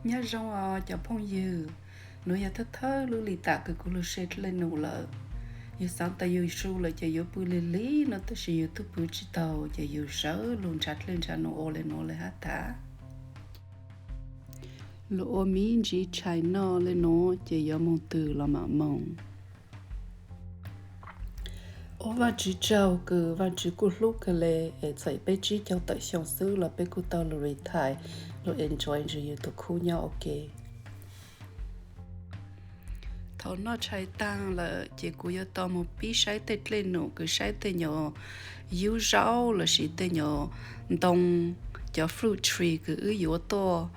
Nyob zoo os cov phooj ywg, nuav yog thawj thawj lub li tam kws kuv lug se dlej num lawm. Yug xaav tas yug su lawm ces yuav pw lig lig no tab sis yug tub pw tsis taug ces yug sawv lug nrhav dlej nrhav num ua le nuav le hab tas. Lug ua miv ntsiv tshais noj le nuav ces yuav moog twg los mam moog. Ua Vaajtswv tsaug kws Vaajtswv kuj hlub kawg le es txawm peb tsib caug tawm xyoo xwb los peb kuj tau lug retire, lug enjoy nrug yug tug khub nyob ua ke. Thaum noj tshais taag lawm ces kuv yuav tau moog pib saib tej dlej num kws saib tej nyuas yub zaub lossis tej nyuas ntoo, cov fruit tree kws wb yuav tuaj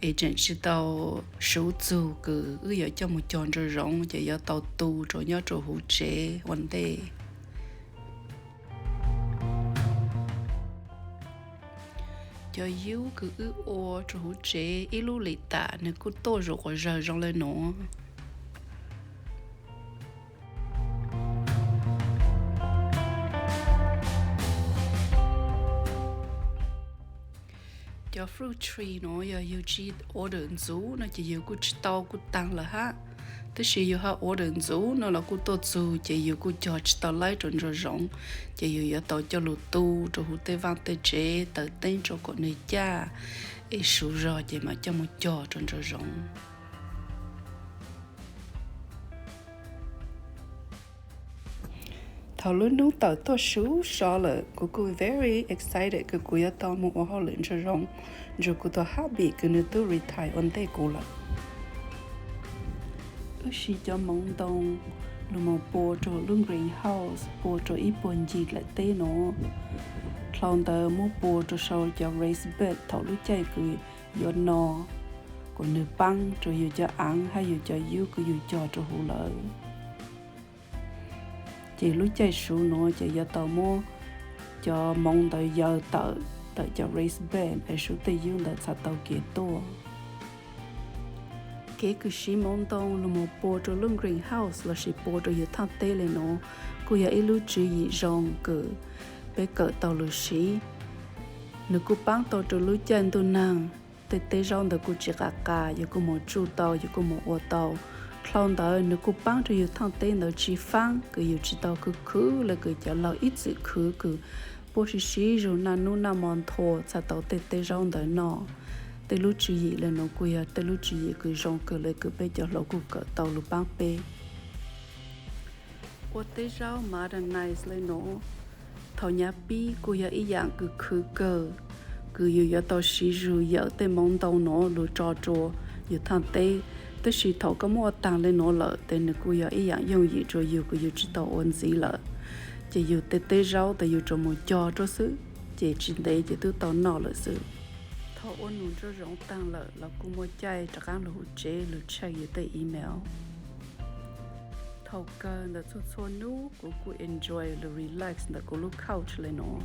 es tseem tsis tau suv txug kws wb yuav coj moog cog nraag zoov ces yuav tau tu rua nyob rua huv tsev ua ntej. Cov yub kws wb ua rua huv tsev ib lub lim tam nwg kuj tuaj zuj quas zawg zoo le nuav. Cov fruit tree nuav yog yug tsi order ntxuv no ces yug kuj tsis tau kuj taag lawm hab. Tab sis yug hab order ntxuv no los kuj tuaj txug ces yug kuj cog tsis tau laib rua nraag zoov, ces yug yuav tau coj lug tu rua huv tej vaaj tej tsev taws teeb rua kom nwg caj es suv zog ces mam coj moog cog rua nraag zoov. Thaum lub nub tawm tuaj suv so lawm kuv kuj very excited kws kuv yuav tau moog ua hauj lwm nraag zoov nrug kuv tug hubby kws nwg tub retire ua ntej kuv lawm. Wb siv cov moov ntoo lug moog pua rua lub greenhouse pua rua ib puag ncig dlaim teb nuav. Dlhau ntawd muab pua rua sau cov raised bed thaum lub caij kws yuav no kuas nwg paab rua yug cov aav hab yug cov yub kws yug cog rua huv lawm. Ces lub caij suv nuav ces yuav tau muab cov moov ntawd yaws tawm tawm cov raised bed es suv tej yub ntawd txhad tau kev tuaj. Kev kws siv moov ntoo lug moog pua rua lub greenhouse lossis pua rua yug thaaj teb le nuav kuj yog ib lub tswv yim zoo kws peb kawm tau lug siv. Nwg kuj paab tau rua lub caij ntuj naag tej teb zaub ntawd kuj tsi qas qas, yug kuj moog tsuj tau, yug kuj moog ua tau. Dlhau ntawd nwg kuj paab rua yug thaaj teb ntawd tsi faab kws yug tsi tau khwv khwv le kws cov laug ib txwm khwv kws puab sib sib zug naj nub naj mo nthua txhad tau tej teb zaub ntawd noj. Tej lub tswv yim le nuav kuj yog tej lub tswv yim kws zoo kawg le kws peb cov hluas kuj kawm tau lug paab peb. Ua teb zaub modernize le nuav, thaum nyaj pib kuj yog ib yaam kws khwv kawg, kws yug yuav tau siv zug yawm tej moov ntoo nuav lug tso rua yug thaaj teb. Tab sis thaum koj muab ua taag le nuav lawm tes nwg kuj yog ib yaam yooj yim rua yug kws yug tsi tau ua ntxiv lawm. Ces yug tej teb zaub tes yug tsuas moog cog rua xwb, ces tsi ntev ces twb tau noj lawm xwb. Thaum ua num nraag zoov taag lawm los kuj muaj caij rov qaab lug huv tsev lug check yug tej email. Thaum kawg ntawm txhua txhua nub kuv kuj enjoy lug relax ntawm kuv lub couch le nuav.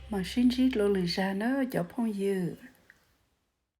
Mam sib ntsib dlua lwm zag na cov phooj ywg.